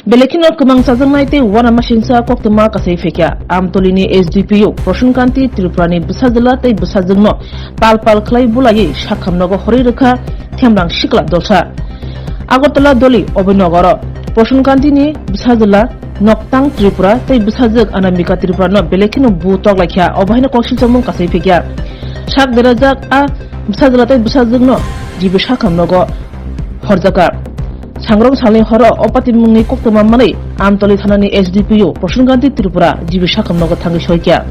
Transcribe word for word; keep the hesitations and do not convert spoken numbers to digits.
Belai kheno kwmang chajaknai tei uanamasingcha koktwma kasai phaikha. Amtolini S D P O Prasun Kanti Tripurani bwsajwla tei bwsajwkno pal pal khlai bulaiwi sakhamnogo horwi rwkha Khemrang Sikla Dolsa. Agartala Doli Abhinogoro Prasun Kantini bwsajwla Noktang Tripura tei bwsajwk Anamika Tripurano belai kheno bu toklaikha, obo haino koksilchomung kasai phaikha. Sak derajak a bwsajwla tei bwsajwkno G B sakhamnogo horjakha. Sangrong salni horo o patimungni koktwma manwi Amtoli thanani S D P O Prasun Kanti Tripura G B sakhamnogo thangwi soikha.